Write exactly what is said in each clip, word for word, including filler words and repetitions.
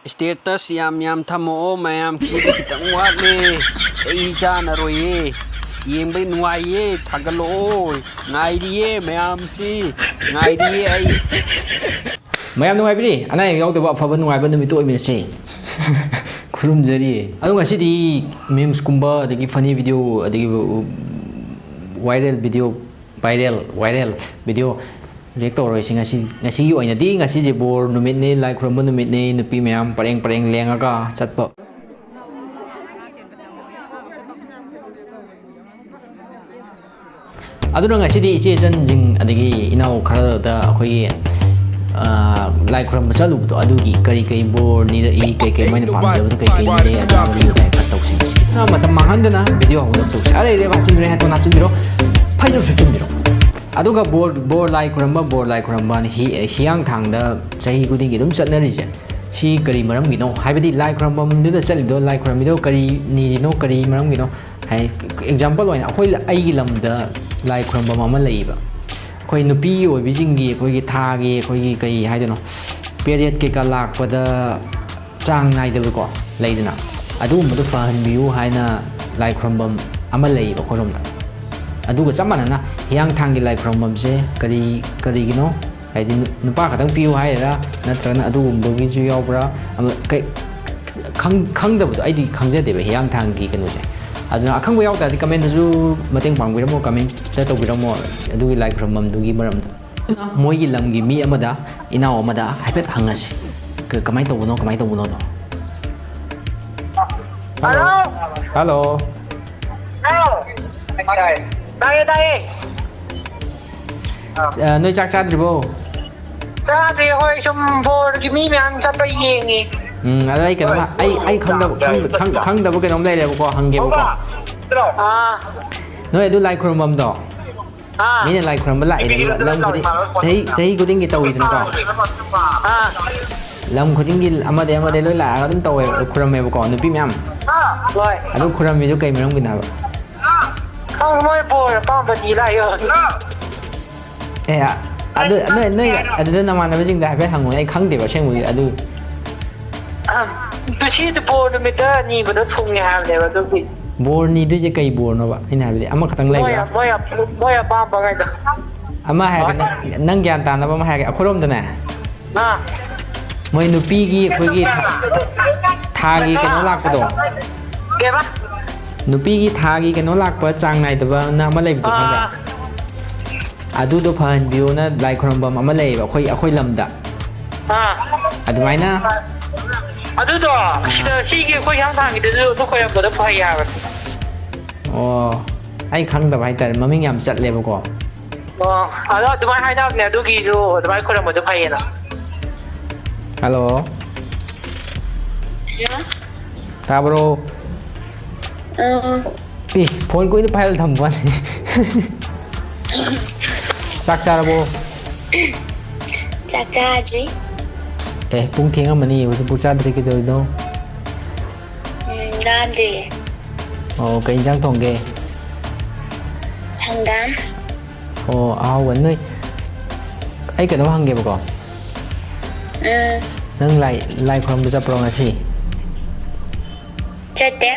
Status ꯌꯥꯝ ꯌꯥꯝ ꯊꯝꯃꯛꯑꯣ ꯃꯌꯥꯝ, ꯁꯤꯗꯤ ꯈꯤꯇꯪ ꯋꯥꯠꯂꯦ꯫ ꯆꯩ ꯆꯥꯅꯔꯣꯏꯌꯦ꯫ ꯌꯦꯡꯕꯩ ꯅꯨꯡꯉꯥꯏꯌꯦ, ꯊꯥꯒꯠꯂꯛꯑꯣ꯫ ꯉꯥꯏꯔꯤꯌꯦ ꯃꯌꯥꯝꯁꯤ, ꯉꯥꯏꯔꯤꯌꯦ ꯑꯩ꯫ ꯃꯌꯥꯝ ꯅꯨꯡꯉꯥꯏꯕꯤꯔꯤ? ꯑꯅꯥ ꯑꯌꯦꯛ ꯌꯥꯎꯗꯕ ꯑꯐꯕ ꯅꯨꯡꯉꯥꯏꯕ ꯅꯨꯃꯤꯠꯇ ꯑꯣꯏꯃꯤꯟꯅꯁꯤ꯫ ꯈꯨꯔꯨꯝꯖꯔꯤ꯫ ꯑꯗꯣ ꯉꯁꯤꯗꯤ memes ꯀꯨꯝꯕ, ꯑꯗꯒꯤ funny video, ꯑꯗꯒꯤ viral video, viral, viral video react ꯇꯧꯔꯣꯏꯁꯤ ꯉꯁꯤ꯫ ꯉꯁꯤꯒꯤ ꯑꯣꯏꯅꯗꯤ, ꯉꯁꯤꯁꯦ ꯕꯣꯔ ꯅꯨꯃꯤꯠꯅꯤ, ꯂꯥꯏ ꯈꯨꯔꯨꯝꯕ ꯅꯨꯃꯤꯠꯅꯤ, ꯅꯨꯄꯤ ꯃꯌꯥꯝ ꯄꯔꯦꯡ ꯄꯔꯦꯡ ꯂꯦꯡꯉꯒ ꯆꯠꯄ꯫ ꯑꯗꯨꯅ ꯉꯁꯤꯗꯤ ꯏꯆꯦ ꯏꯆꯟꯁꯤꯡ, ꯑꯗꯒꯤ ꯏꯅꯥꯎ ꯈꯔꯗ ꯑꯩꯈꯣꯏꯒꯤ, ꯑ, ꯂꯥꯏ ꯈꯨꯔꯨꯝꯕ ꯆꯠꯂꯨꯕꯗꯣ, ꯑꯗꯨꯒꯤ ꯀꯔꯤ ꯀꯔꯤ ꯕꯣꯔ ꯅꯤꯔꯛꯏ, ꯀꯩ ꯀꯩ ꯃꯣꯏꯅ ꯄꯥꯝꯖꯕꯗꯣ ꯀꯩ ꯀꯩ ꯅꯤꯔꯛꯏ, ꯑꯗꯨꯒꯤ video ꯈꯔ ꯇꯧꯁꯤ꯫ ꯑꯗꯨꯅ ꯃꯇꯝ ꯃꯥꯡꯍꯟꯗꯅ video ꯍꯧꯅꯕ ꯇꯧꯁꯤ꯫ ꯑꯔꯩ ꯑꯔꯩꯕ ꯍꯥꯞꯆꯤꯟꯕꯤꯔꯣ, headphone ꯍꯥꯞꯆꯤꯟꯕꯤꯔꯣ, ꯐꯩꯖꯨꯞ ꯁꯨꯞꯆꯤꯟꯕꯤꯔꯣ꯫ ꯑꯗꯨꯒ ꯕꯣꯔ, ꯕꯣꯔ ꯂꯥꯏ ꯈꯨꯔꯨꯝꯕ, ꯕꯣꯔ ꯂꯥꯏ ꯈꯨꯔꯨꯝꯕ ꯍꯤ-, ꯍꯤꯌꯥꯡꯊꯥꯡꯗ ꯆꯍꯤ ꯈꯨꯗꯤꯡꯒꯤ ꯑꯗꯨꯝ ꯆꯠꯅꯔꯤꯁꯦ, ꯁꯤ ꯀꯔꯤ ꯃꯔꯝꯒꯤꯅꯣ? ꯍꯥꯏꯕꯗꯤ ꯂꯥꯏ ꯈꯨꯔꯨꯝꯐꯝꯗꯨꯗ ꯆꯠꯂꯤꯗꯣ, ꯂꯥꯏ ꯈꯨꯔꯨꯝꯃꯤꯗꯣ ꯀꯔꯤ ꯅꯤꯔꯤꯅꯣ, ꯀꯔꯤ ꯃꯔꯝꯒꯤꯅꯣ? ꯍꯥꯏ-, example ꯑꯣꯏꯅ ꯑꯩꯈꯣꯏ, ꯑꯩꯒꯤ ꯂꯝꯗ ꯂꯥꯏ ꯈꯨꯔꯨꯝꯐꯝ ꯑꯃ ꯂꯩꯌꯦꯕ꯫ ꯑꯩꯈꯣꯏ ꯅꯨꯄꯤ ꯑꯣꯏꯕꯤꯁꯤꯡꯒꯤ ꯑꯩꯈꯣꯏꯒꯤ ꯊꯥꯒꯤ ꯑꯩꯈꯣꯏꯒꯤ ꯀꯩ ꯍꯥꯏꯗꯣꯏꯅꯣ, period ꯀꯩꯀꯥ ꯂꯥꯛꯄꯗ ꯆꯥꯡ ꯅꯥꯏꯗꯕꯀꯣ ꯂꯩꯗꯅ, ꯑꯗꯨꯒꯨꯝꯕꯗꯣ ꯐꯍꯟꯕꯤꯌꯨ ꯍꯥꯏꯅ ꯂꯥꯏ ꯈꯨꯔꯨꯝꯐꯝ ꯑꯃ ꯂꯩꯌꯦꯕ ꯑꯩꯈꯣꯏꯔꯣꯝꯗ꯫ ꯑꯗꯨꯒ ꯆꯞ ꯃꯥꯟꯅꯅ ꯍꯤꯌꯥꯡꯊꯥꯡꯒꯤ ꯂꯥꯏ ꯈꯨꯔꯨꯝꯐꯝꯁꯦ ꯀꯔꯤ, ꯀꯔꯤꯒꯤꯅꯣ? ꯍꯥꯏꯗꯤ ꯅꯨ-, ꯅꯨꯄꯥ ꯈꯛꯇꯪ ꯄꯤꯌꯨ ꯍꯥꯏꯔꯤꯔꯥ, ꯅꯠꯇ꯭ꯔꯒꯅ ꯑꯗꯨꯒꯨꯝꯕꯒꯤꯁꯨ ꯌꯥꯎꯕ꯭ꯔꯥ? ꯑꯃ ꯀꯩ-, ꯈꯪ-, ꯈꯪꯗꯕꯗꯣ ꯑꯩꯗꯤ ꯈꯪꯖꯗꯦꯕ ꯍꯤꯌꯥꯡꯊꯥꯡꯒꯤ ꯀꯩꯅꯣꯁꯦ꯫ ꯑꯗꯨꯅ ꯑꯈꯪꯕ ꯌꯥꯎ ꯇꯥꯔꯗꯤ comment ꯇꯁꯨ ꯃꯇꯦꯡ ꯄꯥꯡꯕꯤꯔꯝꯃꯣ, comment ꯇꯧꯕꯤꯔꯝꯃꯣ ꯑꯗꯨꯒꯤ ꯂꯥꯏ ꯈꯨꯔꯨꯝꯐꯝꯗꯨꯒꯤ ꯃꯔꯝꯗ꯫ ꯃꯣꯏꯒꯤ ꯂꯝꯒꯤ ꯃꯤ ꯑꯃꯗ, ꯏꯅꯥꯎ ꯑꯃꯗ ꯍꯥꯏꯐꯦꯠ ꯍꯪꯉꯁꯤ꯫ ꯀ-, ꯀꯃꯥꯏꯅ ꯇꯧꯕꯅꯣ, ꯀꯃꯥꯏꯅ ꯇꯧꯕꯅꯣꯗꯣ꯫ ꯍꯜꯂꯣ꯫ ꯍꯜꯂꯣ꯫ ꯍꯥꯎ꯫ ꯇꯥꯏꯌꯦ, ꯇꯥꯏꯌꯦ꯫ ꯑ, ꯅꯣꯏ ꯆꯥꯛ ꯆꯥꯗ꯭ꯔꯤꯕꯣ? ꯆꯥꯗ꯭ꯔꯤ, ꯍꯣꯏ, ꯁꯨꯝ ꯕꯣꯔꯒꯤ ꯃꯤ ꯃꯌꯥꯝ ꯆꯠꯄ ꯌꯦꯡꯉꯤ꯫ ꯎꯝ, ꯑꯗꯣ ꯑꯩ ꯀꯩꯅꯣꯝ ꯍ-, ꯑꯩ, ꯑꯩ ꯈꯪꯗꯕ, ꯈꯪ-, ꯈꯪ-, ꯈꯪꯗꯕ ꯀꯩꯅꯣꯝ ꯂꯩꯔꯦꯕꯀꯣ, ꯍꯪꯒꯦꯕꯀꯣ꯫ ꯑꯥ꯫ ꯅꯣꯏ ꯑꯗꯨ ꯂꯥꯏ ꯈꯨꯔꯨꯝꯐꯝꯗꯣ? ꯑꯥ꯫ ꯃꯤꯅ ꯂꯥꯏ ꯈꯨꯔꯨꯝꯕ ꯂꯥꯛꯑꯦꯗꯅ, ꯂꯝ ꯈꯨꯗꯤꯡ, ꯆꯍꯤ, ꯆꯍꯤ ꯈꯨꯗꯤꯡꯒꯤ ꯇꯧꯋꯤꯗꯅꯀꯣ? ꯑꯥ꯫ ꯂꯝ ꯈꯨꯗꯤꯡꯒꯤ ꯑꯃꯗꯩ ꯑꯃꯗꯩ ꯂꯣꯏ ꯂꯥꯛꯑꯒ ꯑꯗꯨꯝ ꯇꯧꯋꯦꯕ, ꯈꯨꯔꯝꯃꯦꯕꯀꯣ, ꯅꯨꯄꯤ ꯃꯌꯥꯝ꯫ ꯍꯣꯏ꯫ ꯑꯗꯨ ꯈꯨꯔꯝꯃꯤꯗꯣ ꯀꯩ ꯃꯔꯝꯒꯤꯅꯣ ꯍꯥꯏꯕ? ꯈꯪ-, ꯃꯣꯏ ꯕꯣꯔ ꯑꯄꯥꯝꯕ ꯅꯤ ꯂꯥꯛꯏ ꯑꯣꯏꯔꯝꯅꯤ꯫ ꯑꯦ, ꯑꯗꯨ, ꯅꯣꯏ, ꯅꯣꯏ ꯑꯗꯨꯗ ꯅꯃꯥꯟꯅꯕꯁꯤꯡꯗ ꯍꯥꯏꯐꯦꯠ ꯍꯪꯉꯨꯅꯦ, ꯑꯩ ꯈꯪꯗꯦꯕ ꯑꯁꯦꯡꯕꯒꯤ ꯑꯗꯨ꯫ ꯉꯁꯤꯗꯤ ꯕꯣꯔ ꯅꯨꯃꯤꯠꯇ ꯅꯤꯕꯗꯣ ꯊꯨꯡꯉꯦ ꯍꯥꯏꯕꯅꯦꯕ, ꯑꯗꯨꯒꯤ꯫ ꯕꯣꯔ ꯅꯤꯗꯣꯏꯁꯦ ꯀꯩ ꯕꯣꯔꯅꯣꯕ? ꯑꯩꯅ ꯍꯥꯏꯕꯗꯤ ꯑꯃꯈꯛꯇꯪ ꯃꯣꯏ ꯂꯩꯕ꯭ꯔꯥ? ꯃꯣꯏ ꯃꯣꯏ ꯑꯄꯥꯝꯕꯉꯩꯗꯣ꯫ ꯑꯃ ꯍꯥꯏꯔꯒ ꯅꯪ, ꯅꯪ ꯒ꯭ꯌꯥꯟ ꯇꯥꯅꯕ ꯑꯃ ꯍꯥꯏꯔꯒꯦ꯫ ꯑꯩꯈꯣꯏꯔꯣꯝꯗꯅꯦ, ꯑꯥ꯫ ꯃꯣꯏ ꯅꯨꯄꯤꯒꯤ ꯑꯩꯈꯣꯏꯒꯤ ꯊꯥ-, ꯊꯥꯒꯤ ꯀꯩꯅꯣ ꯂꯥꯛꯄꯗꯣ, ꯀꯩꯕ? ꯅꯨꯄꯤꯒꯤ ꯊꯥꯒꯤ ꯀꯩꯅꯣ ꯂꯥꯛꯄ ꯆꯥꯡ ꯅꯥꯏꯗꯕꯅ ꯑꯃ ꯂꯩꯕꯗꯣ, ꯈꯪꯕ꯭ꯔꯥ? ꯑꯥ꯫ ꯑꯗꯨꯗꯣ ꯐꯍꯟꯕꯤꯌꯣꯅ ꯂꯥꯏ ꯈꯨꯔꯨꯝꯐꯝ ꯑꯃ ꯂꯩꯌꯦꯕ ꯑꯩꯈꯣꯏ, ꯑꯩꯈꯣꯏ ꯂꯝꯗ꯫ ꯑꯥ꯫ ꯑꯗꯨꯃꯥꯏꯅ꯫ ꯑꯗꯨꯗꯣ ꯁꯤꯗ, ꯁꯤꯒꯤ ꯑꯩꯈꯣꯏ ꯍꯤꯌꯥꯡꯊꯥꯡꯒꯤꯗꯁꯨ ꯑꯗꯨ ꯈꯣꯏꯔꯝꯕꯗꯣ ꯐꯩ ꯍꯥꯏꯕꯅꯤ꯫ ꯑꯣ, ꯑꯩ ꯈꯪꯗꯕ ꯍꯥꯏꯇꯥꯔꯦ, ꯃꯃꯤꯡ ꯌꯥꯝ ꯆꯠꯂꯦꯕꯀꯣ꯫ ꯑꯣ, ꯑꯗꯣ ꯑꯗꯨꯃꯥꯏꯅ ꯍꯥꯏꯅꯕꯅꯦ, ꯑꯗꯨꯒꯤꯁꯨ ꯑꯗꯨꯃꯥꯏꯅ ꯈꯣꯏꯔꯝꯕꯗꯣ ꯐꯩꯌꯦꯅ꯫ ꯍꯜꯂꯣ꯫ ꯍꯜꯂꯣ꯫ ꯇꯥꯕ꯭ꯔꯣ? ꯑꯥ꯫ ꯑꯦ, ꯐꯣꯟ ꯀꯨꯏꯅ ꯄꯥꯏꯍꯜꯂ ꯊꯝꯕ ꯋꯥꯅꯤ꯫ ꯆꯥꯛ ꯆꯥꯔꯕꯣ? ꯆꯥꯛ ꯆꯥꯗ꯭ꯔꯤ꯫ ꯑꯦ, ꯄꯨꯡ ꯊꯦꯡꯉꯝꯃꯅꯤ, ꯍꯧꯖꯤꯛꯐꯥꯎ ꯆꯥꯗ꯭ꯔꯤ, ꯀꯩꯗꯧꯔꯤꯅꯣ? ꯎꯝ, ꯂꯥꯝꯗ꯭ꯔꯤꯌꯦ꯫ ꯑꯣ, ꯀꯩ ꯏꯟꯖꯥꯡ ꯊꯣꯡꯒꯦ? ꯍꯪꯒꯥꯝ꯫ ꯑꯣ, ꯑꯍꯥꯎꯕ꯫ ꯅꯣꯏ, ꯑꯩ ꯀꯩꯅꯣꯝ ꯍꯪꯒꯦꯕꯀꯣ꯫ ꯎꯝ꯫ ꯅꯪ ꯂꯥꯏ, ꯂꯥꯏ ꯈꯨꯔꯨꯝꯕ ꯆꯠꯄ꯭ꯔꯣ ꯉꯁꯤ? ꯆꯠꯇꯦ꯫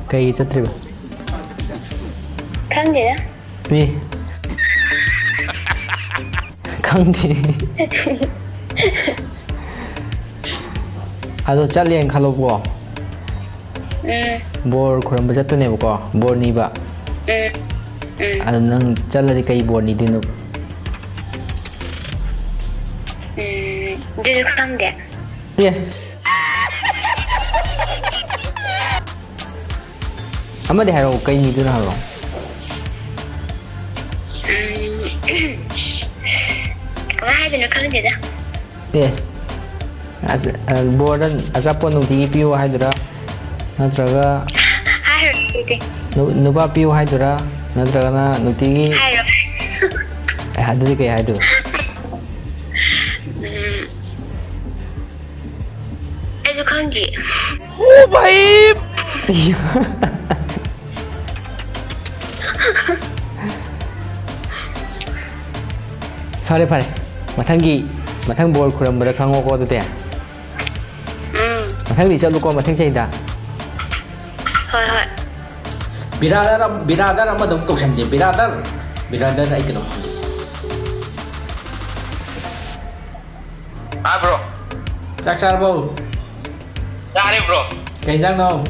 ꯀꯩꯒꯤ ꯆꯠꯇ꯭ꯔꯤꯕ? ꯈꯪꯗꯦꯗ꯫ ꯑꯦ꯫ ꯈꯪꯗꯦ꯫ ꯑꯗꯣ ꯆꯠꯂꯦꯅ ꯈꯜꯂꯣꯀꯣ꯫ ꯎꯝ꯫ ꯕꯣꯔ ꯈꯨꯔꯨꯝꯕ ꯆꯠꯇꯣꯏꯅꯦꯕꯀꯣ, ꯕꯣꯔ ꯅꯤꯕ꯫ ꯎꯝ꯫ ꯎꯝ꯫ ꯑꯗꯣ ꯅꯪ ꯆꯠꯂꯗꯤ ꯀꯩ ꯕꯣꯔ ꯅꯤꯗꯣꯏꯅꯣ? ꯎꯝ, ꯑꯗꯨꯁꯨ ꯈꯪꯗꯦ꯫ ꯑꯦ꯫ ꯑꯃꯗꯤ ꯍꯥꯏꯔꯛꯑꯣ, ꯀꯩ ꯅꯤꯗꯣꯏꯅꯣ ꯍꯥꯏꯔꯛꯑꯣ꯫ ꯎꯝ, ꯀꯃꯥꯏ ꯍꯥꯏꯗꯣꯏꯅꯣ ꯈꯪꯗꯦꯗ꯫ ꯑꯦ, ꯑꯁ, ꯑ, ꯕꯣꯔꯗ ꯑꯆꯥꯄꯣꯠ ꯅꯨꯡꯇꯤꯒꯤ ꯄꯤꯌꯨ ꯍꯥꯏꯗꯨꯔꯥ? ꯅꯠꯇ꯭ꯔꯒ ꯍꯥꯏꯔꯣꯏ ꯑꯗꯨꯗꯤ꯫ ꯅꯨ-, ꯅꯨꯄꯥ ꯄꯤꯌꯨ ꯍꯥꯏꯗꯨꯔꯥ? ꯅꯠꯇ꯭ꯔꯒꯅ ꯅꯨꯡꯇꯤꯒꯤ ꯍꯥꯏꯔꯣꯏ꯫ ꯑꯦ, ꯑꯗꯨꯗꯤ ꯀꯩ ꯍꯥꯏꯗꯣꯏꯕ? ꯎꯝ, ꯑꯩꯁꯨ ꯈꯪꯗꯦ꯫ ꯑꯣ ꯚꯥꯏ! ꯐꯔꯦ, ꯐꯔꯦ꯫ ꯃꯊꯪꯒꯤ, ꯃꯊꯪ ꯕꯣꯔ ꯈꯨꯔꯝꯕꯗ ꯈꯪꯉꯣꯀꯣ ꯑꯗꯨꯗꯤ꯫ ꯎꯝ꯫ ꯃꯊꯪꯗꯤ ꯆꯠꯂꯨꯀꯣ, ꯃꯊꯪ ꯆꯍꯤꯗ꯫ ꯍꯣꯏ, ꯍꯣꯏ꯫ ꯕꯤꯔꯥꯗꯔ ꯑꯃ, ꯕꯤꯔꯥꯗꯔ ꯑꯃꯗ ꯑꯃꯨꯛ ꯇꯧꯁꯟꯁꯦ꯫ ꯕꯤꯔꯥꯗꯔ, ꯕꯤꯔꯥꯗꯔ, ꯑꯩ ꯀꯩꯅꯣꯝ ꯍꯪꯒꯦ꯫ ꯇꯥꯕ꯭ꯔꯣ? ꯆꯥꯛ ꯆꯥꯔꯕꯣ? ꯆꯥꯔꯦ, ꯕ꯭ꯔꯣ꯫ ꯀꯩ ꯏꯟꯖꯥꯡꯅꯣ?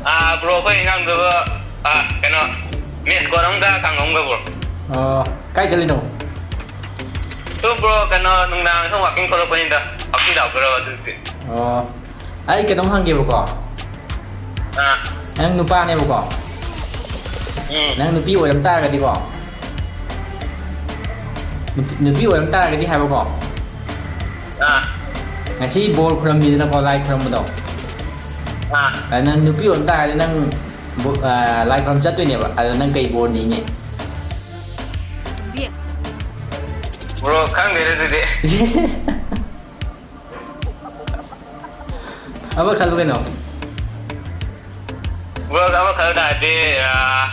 ꯑꯥ, ꯕ꯭ꯔꯣ, ꯑꯩꯈꯣꯏ ꯏꯟꯖꯥꯡꯗꯨꯕꯨ, ꯑꯥ, ꯀꯩꯅꯣ, ꯃꯦꯁꯀꯣꯠ ꯑꯃꯒ ꯀꯥꯡꯉꯧ ꯑꯃꯒ, ꯕ꯭ꯔꯣ꯫ ꯑꯣ, ꯀꯥꯏ ꯆꯠꯂꯤꯅꯣ? ꯁꯨꯝ, ꯕ꯭ꯔꯣ, ꯀꯩꯅꯣ, ꯅꯨꯡꯗꯥꯡ ꯁꯨꯝ ꯋꯥꯀꯤꯡ ꯊꯣꯛꯂꯛꯄꯅꯤꯗ, ꯋꯥꯀꯤꯡ ꯂꯥꯛꯄꯤꯔꯣ ꯑꯗꯨꯗꯤ꯫ ꯑꯣ, ꯑꯩ ꯀꯩꯅꯣꯝ ꯍꯪꯒꯦꯕꯀꯣ꯫ ꯑꯥ꯫ ꯅꯪ ꯅꯨꯄꯥꯅꯦꯕꯀꯣ꯫ ꯎꯝ꯫ ꯅꯪ ꯅꯨꯄꯤ ꯑꯣꯏꯔꯝ ꯇꯥꯔꯒꯗꯤꯀꯣ꯫ ꯅꯨꯄꯤ, ꯅꯨꯄꯤ ꯑꯣꯏꯔꯝ ꯇꯥꯔꯒꯗꯤ ꯍꯥꯏꯕꯀꯣ꯫ ꯑꯥ꯫ ꯉꯁꯤ ꯕꯣꯔ ꯈꯨꯔꯝꯃꯤꯗꯅꯀꯣ, ꯂꯥꯏ ꯈꯨꯔꯝꯕꯗꯣ꯫ ꯑꯥ꯫ ꯑꯗ ꯅꯪ ꯅꯨꯄꯤ ꯑꯣꯏꯔꯝ ꯇꯥꯔꯒꯗꯤ ꯅꯪ ꯕꯣ-, ꯑꯥ, ꯂꯥꯏ ꯈꯨꯔꯝ ꯆꯠꯇꯣꯏꯅꯦꯕ꯫ ꯑꯗ ꯅꯪ ꯀꯩ ꯕꯣꯔ ꯅꯤꯅꯤ? ꯕ꯭ꯔꯣ, ꯈꯪꯗꯦꯗ ꯑꯗꯨꯗꯤ꯫ ꯑꯃ ꯈꯜꯂꯨ ꯀꯩꯅꯣ꯫ ꯕ꯭ꯔꯣ, ꯑꯃ ꯈꯜꯂꯨ ꯇꯥꯔꯗꯤ, ꯑꯥ,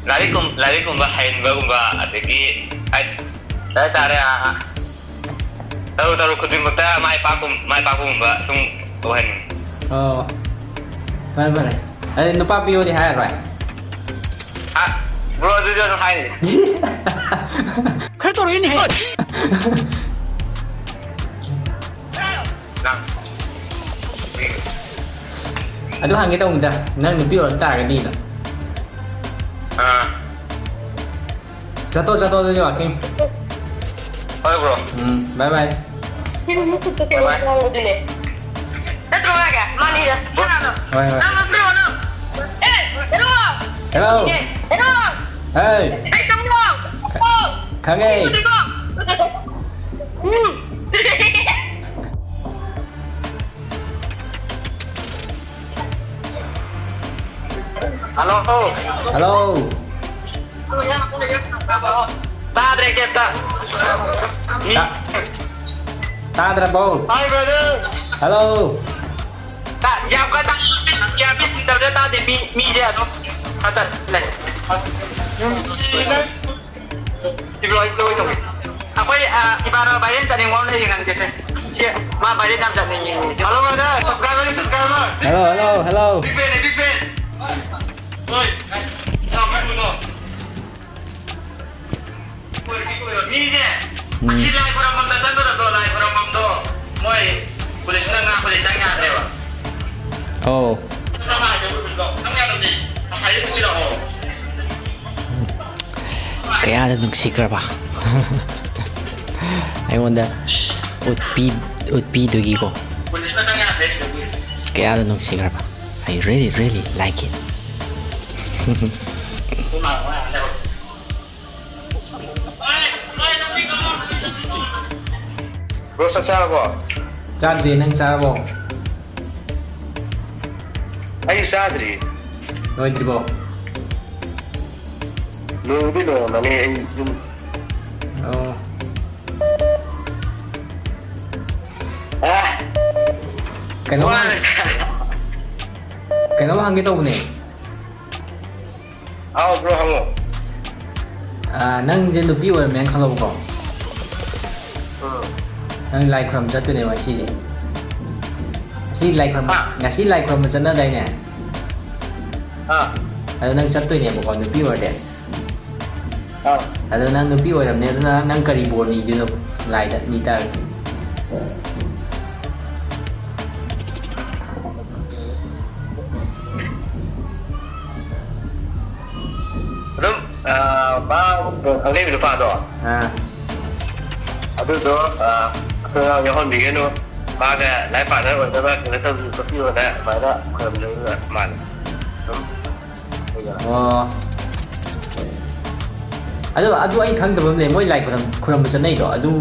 ꯂꯥꯏꯔꯤꯛ ꯀꯨꯝ-, ꯂꯥꯏꯔꯤꯛ ꯀꯨꯝꯕ ꯍꯩꯍꯟꯕꯒꯨꯝꯕ, ꯑꯗꯒꯤ ꯍꯥꯏ-, ꯀꯩ ꯍꯥꯏꯇꯥꯔꯦ, ꯑꯥ, ꯇꯧꯔꯨ ꯇꯧꯔꯨ ꯈꯨꯗꯤꯡꯃꯛꯇ ꯃꯥꯏ ꯄꯥꯛꯄ-, ꯃꯥꯏ ꯄꯥꯛꯄꯒꯨꯝꯕ ꯁꯨꯝ ꯑꯣꯏꯍꯟꯅꯤꯡꯉꯤ꯫ ꯑꯣ, ꯐꯔꯦ, ꯐꯔꯦ꯫ ꯑꯗꯨꯗꯤ ꯅꯨꯄꯥ ꯄꯤꯌꯣꯗꯤ ꯍꯥꯏꯔꯔꯣꯏ? ꯑ, ꯕ꯭ꯔꯣ, ꯑꯗꯨꯁꯨ ꯑꯗꯨꯝ ꯍꯥꯏꯅꯤ꯫ ꯈꯔ ꯇꯧꯔꯛꯏꯅꯦꯍꯦ꯫ ꯅꯪ꯫ ꯑꯗꯨ ꯍꯪꯒꯦ ꯇꯧꯕꯅꯤꯗ, ꯅꯪ ꯅꯨꯄꯤ ꯑꯣꯏꯔꯝ ꯇꯥꯔꯒꯗꯤꯅ꯫ ꯑꯥ꯫ ꯆꯠꯊꯣꯛ, ꯆꯠꯊꯣꯛ, ꯑꯗꯨꯗꯤ ꯋꯥꯀꯤꯡ꯫ ꯍꯣꯏ, ꯕ꯭ꯔꯣ꯫ ꯎꯝ, ꯕꯥꯏ ꯕꯥꯏ꯫ ꯁꯤ ꯃꯈꯨꯠꯇ ꯀꯩꯅꯣ ꯕꯥꯏ ꯕꯥꯏ꯫ ꯌꯥꯎꯕꯗꯨꯅꯦ꯫ ꯅꯠꯇ꯭ꯔꯣ ꯍꯥꯏꯒꯦ? ꯃꯥꯅꯤꯗ꯫ ꯕ꯭ꯔꯣ꯫ ꯍꯣꯏ, ꯍꯣꯏ꯫ ꯅꯪ ꯅꯠꯇ꯭ꯔꯣ ꯅꯪ? ꯑꯦ, ꯍꯦꯔꯣ! ꯍꯦꯔꯣ! ꯍꯦꯔꯣ! ꯍꯦ! ꯑꯩ ꯆꯪꯉꯣ! ꯈꯪꯉꯦ꯫ ꯎꯝ꯫ ꯍꯜꯂꯣ꯫ ꯍꯜꯂꯣ꯫ ꯇꯥꯗ꯭ꯔꯦ ꯀꯩꯝꯇ꯫ ꯃꯤ ꯇꯥ-, ꯇꯥꯗ꯭ꯔꯕꯣ? Hi, brother꯫ ꯍꯜꯂꯣ꯫ ꯇꯥ-, ꯌꯥꯝ ꯀꯟꯅ ꯇꯥ-, ꯌꯥꯝ ꯀꯟꯅ ꯇꯥꯗꯦ, ꯇꯥꯗꯦ, ꯃꯤ, ꯃꯤꯁꯦ ꯑꯗꯨꯝ ꯈꯔ ꯂꯩ꯫ ꯁꯤꯕꯨ ꯑꯩ ꯂꯣꯏ ꯇꯧꯒꯦ꯫ ꯑꯩꯈꯣꯏ, ꯑ, ꯏꯃꯥꯟꯅꯕ viral ꯆꯠꯅꯤꯡꯕ ꯑꯃ ꯂꯩꯔꯤ, ꯅꯪꯒꯤꯁꯦ꯫ ꯁꯦ, ꯃꯥ viral ꯌꯥꯝ ꯆꯠꯅꯤꯡꯉꯤ꯫ Hello, brother. Subscriber, subscriber. Hello, hello, hello. Big fan, big fan. ꯍꯣꯏ, ꯆꯥꯎꯈꯠꯄꯗꯣ꯫ ꯃꯤꯁꯦ, ꯎꯝ꯫ ꯑꯁꯤ ꯂꯥꯏ ꯈꯨꯔꯝꯐꯝꯗ ꯆꯪꯒꯗꯕꯗꯣ, ꯂꯥꯏ ꯈꯨꯔꯝꯐꯝꯗꯣ ꯃꯣꯏ ꯄꯨꯂꯤꯁꯅ ꯉꯥꯛꯄꯁꯦ ꯆꯪ ꯌꯥꯗ꯭ꯔꯦꯕ꯫ ꯑꯧ꯫ ꯆꯪ ꯌꯥꯗꯕꯅꯤ꯫ ꯉꯁꯥꯏꯗꯩ ꯊꯣꯛꯏꯔꯣ? ꯀꯌꯥꯗ ꯅꯨꯡꯁꯤꯈ꯭ꯔꯕ꯫ ꯑꯩꯉꯣꯟꯗ ꯎꯠꯄꯤ-, ꯎꯠꯄꯤꯗꯨꯒꯤꯀꯣ꯫ ꯄꯨꯂꯤꯁꯅ ꯆꯪ ꯌꯥꯗ꯭ꯔꯦ꯫ ꯀꯌꯥꯗ ꯅꯨꯡꯁꯤꯈ꯭ꯔꯕ꯫ I really, really like it. Bro, ꯆꯥꯛ ꯆꯥꯔꯕꯣ? ꯆꯥꯗ꯭ꯔꯤ, ꯅꯪ ꯆꯥꯔꯕꯣ? ꯑꯩꯁꯨ ꯆꯥꯗ꯭ꯔꯤ꯫ ꯂꯣꯏꯗ꯭ꯔꯤꯕꯣ? ꯂꯣꯏꯕꯨꯗꯤ ꯂꯣꯏꯔꯝꯃꯅꯤ, ꯑꯩ ꯌꯨꯝ ꯑꯣ꯫ ꯑꯦ! ꯀꯩꯅꯣꯝ ꯍꯪ-, ꯋꯥꯔꯦ꯫ ꯀꯩꯅꯣꯝ ꯍꯪꯒꯦ ꯇꯧꯕꯅꯦ꯫ ꯑꯥꯎ, bro, ꯍꯪꯉꯣ꯫ ꯑꯥ, ꯅꯪꯁꯦ ꯅꯨꯄꯤ ꯑꯣꯏꯔꯝꯃꯦꯅ ꯈꯜꯂꯣꯕꯀꯣ꯫ ꯎꯝ꯫ ꯅꯪ ꯂꯥꯏ ꯈꯨꯔꯨꯝ ꯆꯠꯇꯣꯏꯅꯦꯕ ꯉꯁꯤꯁꯦ꯫ ꯉꯁꯤ ꯂꯥꯏ ꯈꯨꯔꯨꯝ-, ꯍꯥ? ꯉꯁꯤ ꯂꯥꯏ ꯈꯨꯔꯨꯝꯕ ꯆꯠꯅꯗꯥꯏꯅꯦ? ꯑꯥ꯫ ꯑꯗꯣ ꯅꯪ ꯆꯠꯇꯣꯏꯅꯦꯕꯀꯣ, ꯅꯨꯄꯤ ꯑꯣꯏꯔꯗꯤ꯫ ꯑꯥ꯫ ꯑꯗꯣ ꯅꯪ ꯅꯨꯄꯤ ꯑꯣꯏꯔꯝꯅꯦ, ꯑꯗꯨꯅ ꯅꯪ ꯀꯔꯤ ꯕꯣꯔ ꯅꯤꯗꯣꯏꯅꯣ ꯂꯥꯏꯗ ꯅꯤ ꯇꯥꯔꯗꯤ? ꯑꯗꯨꯝ, ꯑꯥ, ꯃꯥ ꯑꯉꯩꯕ ꯅꯨꯄꯥꯗꯣ꯫ ꯑꯥ꯫ ꯑꯗꯨꯗꯣ, ꯑꯥ, ꯑꯩꯈꯣꯏ ꯑꯉꯥꯡ ꯌꯥꯎꯍꯟꯕꯤꯒꯅꯨ꯫ ꯃꯥꯒ life partner ꯑꯣꯏꯅꯕ ꯀꯩꯅꯣ ꯇꯧꯕꯤꯌꯨ ꯈꯣꯠꯄꯤꯌꯨꯅ ꯑꯗꯨꯃꯥꯏꯅ ꯈꯨꯔꯨꯝꯖꯔꯤꯕ ꯃꯥꯜꯂꯦ꯫ ꯑꯗꯨꯝ ꯑꯣ꯫ ꯑꯗꯣ, ꯑꯗꯨ ꯑꯩ ꯈꯪꯗꯕ ꯑꯃ ꯂꯩ, ꯃꯣꯏ ꯂꯥꯏ ꯈꯨꯔꯝ-, ꯈꯨꯔꯝꯕ ꯆꯠꯅꯩꯗꯣ, ꯑꯗꯨ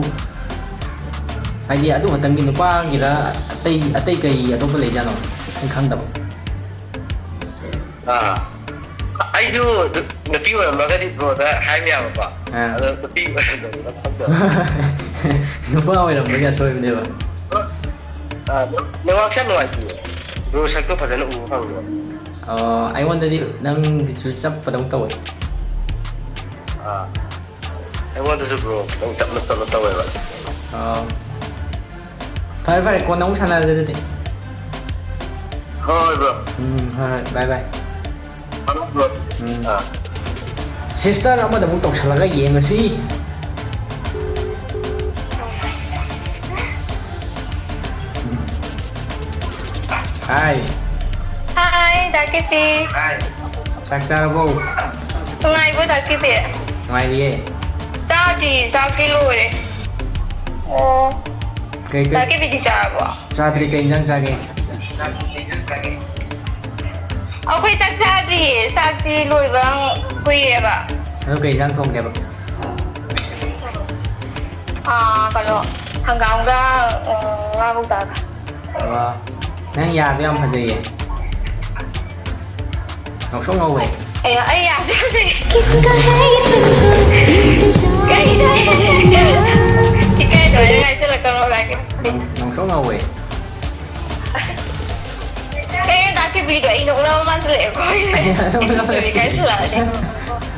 ꯍꯥꯏꯗꯤ ꯑꯗꯨ ꯈꯛꯇꯪꯒꯤ ꯅꯨꯄꯥꯒꯤꯔ, ꯑꯇꯩ, ꯑꯇꯩ ꯀꯩ ꯑꯇꯣꯞꯄ ꯂꯩꯖꯥꯠꯅꯣ? ꯑꯩ ꯈꯪꯗꯕ꯫ ꯑꯥ꯫ ꯑꯩꯁꯨ ꯅꯨ-, ꯅꯨꯄꯤ ꯑꯣꯏꯔꯝꯃꯒꯗꯤ bro ꯗ ꯍꯥꯏꯕ ꯌꯥꯕꯀꯣ꯫ ꯑꯥ꯫ ꯑꯗꯣ ꯅꯨꯄꯤ ꯑꯣꯏꯔꯝꯗꯕꯅꯤꯅ ꯈꯪꯗꯕ꯫ ꯅꯨꯄꯥ ꯑꯣꯏꯔꯝꯕꯒꯤ ꯑꯁꯣꯏꯕꯅꯦꯕ꯫ ꯑꯥ, network ꯁꯦ ꯌꯥꯝ ꯅꯨꯡꯉꯥꯏꯇꯦ꯫ Bro ꯁꯛꯇꯣ ꯐꯖꯅ ꯎꯕ ꯐꯪꯗꯦ꯫ ꯑꯣ, ꯑꯩꯉꯣꯟꯗꯗꯤ ꯅꯪꯒꯤꯁꯨ ꯆꯞꯄꯗꯧ ꯇꯧꯋꯦ꯫ ꯑꯥ, ꯑꯩꯉꯣꯟꯗꯁꯨ bro ꯈꯤꯇꯪ ꯆꯞꯅ ꯆꯞꯅ ꯇꯧꯋꯦꯕ꯫ ꯑꯣ꯫ ꯐꯔꯦ ꯐꯔꯦ, ꯀꯣꯟꯅ ꯑꯃꯨꯛ ꯁꯥꯟꯅꯔꯁꯦ ꯑꯗꯨꯗꯤ꯫ ꯍꯣꯏ ꯕ꯭ꯔꯣ꯫ ꯎꯝ, ꯍꯣꯏ ꯍꯣꯏ, ꯕꯥꯏ ꯕꯥꯏ꯫ ꯍꯣꯏ ꯕ꯭ꯔꯣ꯫ ꯎꯝ꯫ ꯑꯥ꯫ ꯁꯤꯁꯇꯔ ꯑꯃꯗ ꯑꯃꯨꯛ ꯇꯧꯁꯜꯂꯒ ꯌꯦꯡꯉꯁꯤ꯫ ꯍꯥꯏ꯫ ꯍꯥꯏ ꯗꯥ ꯀꯤꯇꯤ꯫ ꯆꯥꯛ ꯆꯥꯔꯕꯣ? ꯅꯨꯡꯉꯥꯏꯕꯣ ꯗꯥ ꯀꯤꯇꯤ? ꯅꯨꯡꯉꯥꯏꯔꯤꯌꯦ꯫ ꯆꯥꯗ꯭ꯔꯤ, ꯆꯥꯛꯇꯤ ꯂꯣꯏꯔꯦ꯫ ꯑꯣ꯫ ꯀꯩ ꯗꯥ ꯀꯩ ꯀꯤꯇꯤꯗꯤ ꯆꯥꯔꯕꯣ? ꯆꯥꯗ꯭ꯔꯤ, ꯀꯩ ꯏꯟꯖꯥꯡ ꯆꯥꯒꯦ? ꯑꯩꯈꯣꯏ ꯆꯥꯛ ꯆꯥꯗ꯭ꯔꯤꯌꯦ, ꯆꯥꯛꯇꯤ ꯂꯣꯏꯕ ꯀꯨꯏꯔꯦꯕ꯫ ꯑꯗꯣ ꯀꯩ ꯏꯟꯖꯥꯡ ꯊꯣꯡꯒꯦꯕ? ꯑꯥ, ꯀꯩꯅꯣ, ꯍꯪꯒꯥꯝꯒ, ꯎꯝ, ꯉꯥ ꯀꯧꯇꯥꯒ꯫ ꯋꯥ, ꯅꯪ ꯌꯥꯗꯣ ꯌꯥꯝ ꯐꯖꯩꯌꯦ꯫ ꯉꯧꯁꯣꯛ ꯉꯧꯋꯦ꯫ ꯑꯩ, ꯑꯩ ꯌꯥꯗ꯭ꯔꯦ꯫ किसका है ये तुमको इंतजार? ꯀꯩꯅꯣ? ꯏꯀꯥꯏꯗꯕ ꯍꯥꯏꯁꯤꯜꯂꯛꯀꯅꯣ ꯂꯥꯛꯀꯦ꯫ ꯉꯧ- ꯉꯧꯁꯣꯛ ꯉꯧꯋꯦ꯫ ꯀꯩꯅꯣ ꯗꯥ ꯀꯤꯇꯤꯗꯣ ꯑꯩ ꯅꯣꯛꯅꯕ ꯃꯥꯟꯁꯤꯜꯂꯛꯑꯦꯀꯣ꯫ ꯏꯀꯥꯏꯁꯤꯜꯂꯛꯑꯅꯤ꯫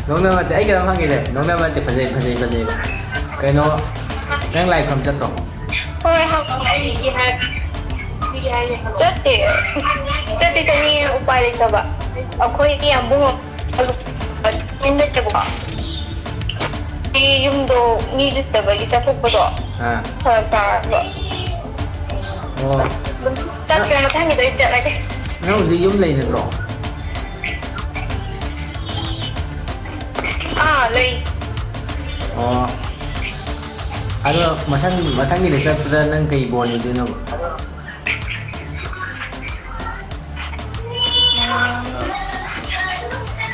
ꯅꯣꯛꯅꯕ ꯅꯠꯇꯦ, ꯑꯩ ꯀꯩꯅꯣꯝ ꯍꯪꯒꯦꯅꯦ꯫ ꯅꯣꯛꯅꯕ ꯅꯠꯇꯦ, ꯐꯖꯩ, ꯐꯖꯩ, ꯐꯖꯩꯕ꯫ ꯀꯩꯅꯣ, ꯅꯪ ꯂꯥꯏ ꯈꯨꯔꯨꯝ ꯆꯠꯇ꯭ꯔꯣ? ꯍꯣꯏ, ꯍꯪ-, ꯆꯠꯇꯦ꯫ ꯆꯠꯇꯤ ꯆꯠꯅꯤꯡꯉꯦ, ꯎꯄꯥꯏ ꯂꯩꯇꯕ꯫ ꯑꯩꯈꯣꯏꯒꯤ ꯑꯕꯨꯡ ꯆꯤꯟꯗꯠꯇꯦꯕꯀꯣ꯫ ꯑꯩ ꯌꯨꯝꯗꯣ ꯃꯤ ꯂꯩꯇꯕꯒꯤ ꯆꯠꯊꯣꯛꯄꯗꯣ ꯑꯥ꯫ ꯐꯔꯛ ꯇꯥꯔꯕ꯫ ꯑꯣ, ꯑꯗꯨꯝ ꯆꯠꯇ꯭ꯔꯦ, ꯃꯊꯪꯒꯤꯗ ꯑꯣꯏꯅ ꯆꯠꯂꯒꯦ꯫ ꯅꯪ ꯍꯧꯖꯤꯛ ꯌꯨꯝ ꯂꯩ ꯅꯠꯇ꯭ꯔꯣ? ꯑꯥ, ꯂꯩ꯫ ꯑꯣ꯫ ꯑꯗꯣ ꯃꯊꯪ, ꯃꯊꯪꯒꯤꯗ ꯆꯠꯄꯗ ꯅꯪ ꯀꯩ ꯕꯣꯔ ꯅꯤꯗꯣꯏꯅꯣꯕ?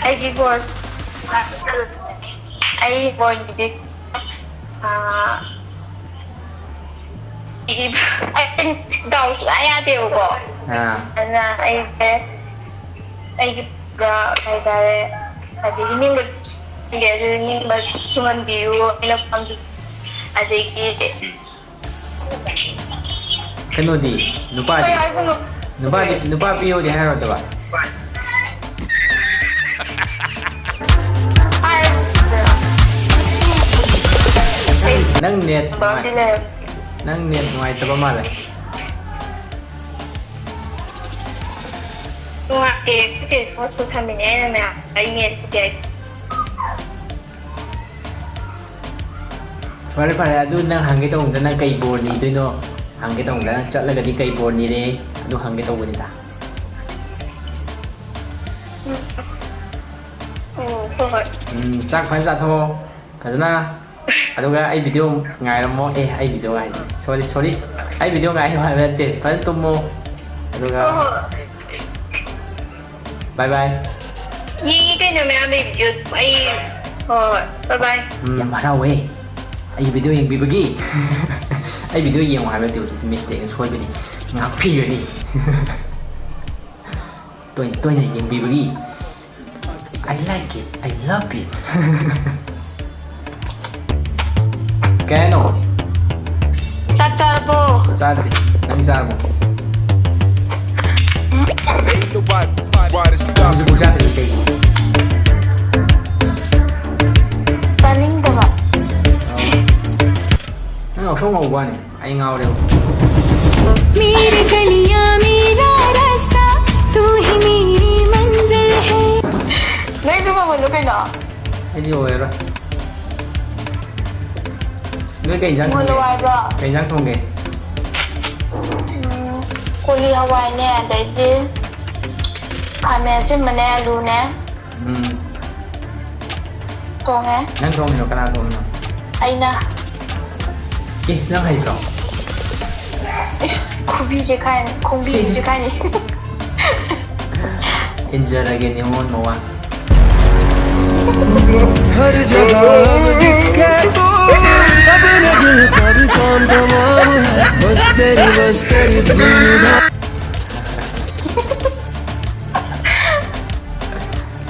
ꯑꯩꯒꯤ ꯕꯣꯔ, ꯑꯩ ꯕꯣꯔꯒꯤꯗꯤ, ꯑꯥ, ꯑꯩꯒꯤ, ꯑꯩ ꯗꯥꯎ ꯁꯨꯡꯌꯥ ꯌꯥꯗꯦꯕꯀꯣ꯫ ꯑꯥ꯫ ꯑꯗꯨꯅ ꯑꯩꯁꯦ, ꯑꯩꯒꯤ ꯄꯨꯒ ꯍꯥꯏꯇꯥꯔꯦ, ꯑꯗꯒꯤ ꯅꯤꯡꯕ ꯈꯪꯗꯦ, ꯑꯗꯨ ꯅꯤꯡꯕ ꯊꯨꯡꯍꯟꯕꯤꯌꯨ, ꯑꯩꯅ ꯄꯥꯝꯖꯕ꯫ ꯑꯗꯒꯤ ꯀꯩꯅꯣꯗꯤ, ꯅꯨꯄꯥꯗꯤ? ꯀꯩ ꯍꯥꯏꯕꯅꯣ? ꯅꯨꯄꯥꯗꯤ, ꯅꯨꯄꯥ ꯄꯤꯌꯣꯗꯤ ꯍꯥꯏꯔꯣꯗꯕ? ꯍꯥꯏ꯫ ꯅꯪ ꯅꯦꯠ ꯕꯥꯝꯗꯤ ꯂꯩꯔꯝ-, ꯅꯪ ꯅꯦꯠ ꯅꯨꯡꯉꯥꯏꯇꯕ ꯃꯥꯜꯂꯦ꯫ ꯅꯨꯡꯉꯥꯏꯇꯦ꯫ ꯑꯩꯈꯣꯏ ꯆꯦ ꯍꯣꯁꯄꯤꯇꯥꯜ ꯁꯝꯃꯤꯅꯦ ꯑꯩꯅ ꯃꯌꯥꯝ ꯑꯩ ꯅꯦꯠ ꯊꯤꯗꯦ꯫ ꯐꯔꯦ ꯐꯔꯦ, ꯑꯗꯨ ꯅꯪ ꯍꯪꯒꯦ ꯇꯧꯕꯗ ꯅꯪ ꯀꯩ ꯕꯣꯔ ꯅꯤꯗꯣꯏꯅꯣ ꯍꯪꯒꯦ ꯇꯧꯕꯗ, ꯅꯪ ꯆꯠꯂꯒꯗꯤ ꯀꯩ ꯕꯣꯔ ꯅꯤꯔꯦ ꯑꯗꯨ ꯍꯪꯒꯦ ꯇꯧꯕꯅꯤꯗ꯫ ꯎꯝ꯫ ꯑꯣ, ꯍꯣꯏ ꯍꯣꯏ꯫ ꯎꯝ, ꯆꯥꯛ ꯐꯖꯅ ꯆꯥꯊꯣꯛꯑꯣ ꯐꯖꯅ꯫ ꯑꯗꯨꯒ ꯑꯩ ꯚꯤꯗꯤꯑꯣ ꯉꯥꯏꯔꯝꯃꯣ꯫ ꯑꯦ, ꯑꯩ ꯚꯤꯗꯤꯑꯣ ꯉꯥꯏ, ꯁꯣꯔꯤ ꯁꯣꯔꯤ, ꯑꯩ ꯚꯤꯗꯤꯑꯣ ꯉꯥꯏꯌꯨ ꯍꯥꯏꯕ ꯅꯠꯇꯦ, ꯐꯖꯅ ꯇꯨꯝꯃꯣ꯫ ꯑꯗꯨꯒ ꯍꯣꯏ ꯍꯣꯏ꯫ ꯕꯥꯏ ꯕꯥꯏ꯫ ꯌꯦꯡꯉꯤ ꯀꯩꯅꯣ ꯃꯌꯥꯝ ꯂꯩ ꯚꯤꯗꯤꯑꯣ ꯑꯩ꯫ ꯍꯣꯏ ꯍꯣꯏ꯫ ꯕꯥꯏ ꯕꯥꯏ꯫ ꯎꯝ, ꯌꯥꯝ ꯍꯔꯥꯎꯋꯦ ꯑꯩꯒꯤ ꯚꯤꯗꯤꯑꯣ ꯌꯦꯡꯕꯤꯕꯒꯤ꯫ ꯑꯩ ꯚꯤꯗꯤꯑꯣ ꯌꯦꯡꯉꯨ ꯍꯥꯏꯕ ꯅꯠꯇꯦ, ꯍꯧꯖꯤꯛꯇꯤ ꯃꯤꯁꯇꯦꯛꯅ ꯁꯣꯏꯕꯅꯤ, ꯉꯥꯛꯄꯤꯒꯅꯤ꯫ ꯇꯣꯏꯅ ꯇꯣꯏꯅ ꯌꯦꯡꯕꯤꯕꯒꯤ꯫ I like it, I love it꯫ ꯀꯩ ꯍꯥꯏꯅꯣ? ꯆꯥꯛ ꯆꯥꯔꯕꯣ? ꯆꯥꯗ꯭ꯔꯤ꯫ ꯅꯪ ꯆꯥꯔꯕꯣ? Ain't nobody, nobody ꯅꯪ stopping. ꯍꯧꯖꯤꯛꯐꯥꯎ ꯆꯥꯗ꯭ꯔꯤ ꯀꯩꯒꯤ? ꯆꯥꯅꯤꯡꯗꯕ꯫ ꯅꯪ ꯉꯥꯎꯁꯣꯛ ꯉꯧꯕ ꯋꯥꯅꯤ, ꯑꯩ ꯉꯥꯎꯔꯦꯕ꯫ मेरी गलियां मेरा रास्ता तू ही मेरी मंजिल है। ꯅꯣꯏꯁꯨ ꯉꯧꯍꯜꯂꯨ ꯀꯩꯅꯣ꯫ ꯑꯩꯗꯤ ꯑꯣꯏꯔꯔꯣꯏ꯫ ꯅꯣꯏ ꯀꯩ ꯏꯟꯖꯥꯡ ꯉꯧꯍꯜꯂꯨ ꯊꯣꯡꯒꯦ? ꯍꯥꯏꯕ꯭ꯔꯣ? ꯀꯩ ꯏꯟꯖꯥꯡ ꯊꯣꯡꯒꯦ? ꯎꯝ, ꯀꯣꯂꯤ ꯍꯋꯥꯏꯅꯦ, ꯑꯗꯩꯗꯤ ꯈꯥꯃꯦꯟ ꯑꯁꯤꯟꯕꯅꯦ, ꯑꯂꯨꯅꯦ꯫ ꯎꯝ꯫ ꯊꯣꯡꯉꯦ꯫ ꯅꯪ ꯊꯣꯡꯉꯤꯔꯣ? ꯀꯅꯥ ꯊꯣꯡꯉꯤꯅꯣ? ꯑꯩꯅ꯫ ꯑꯦ, ꯅꯪ ꯍꯩꯇ꯭ꯔꯣ? ꯏꯁ, ꯈꯨꯕꯤꯁꯦ ꯀꯥꯏꯅꯤ, ꯈꯣꯡꯕꯤꯁꯦ ꯁꯤꯁ꯫ ꯀꯥꯏꯅꯤ꯫ ꯏꯟꯖꯔꯒꯦ ꯅꯤꯉꯣꯜ ꯃꯋꯥ꯫ हर जगह अब दिखे तू, अब न दिल का भी काम तमाम है। बस तेरी, बस तेरी धूम।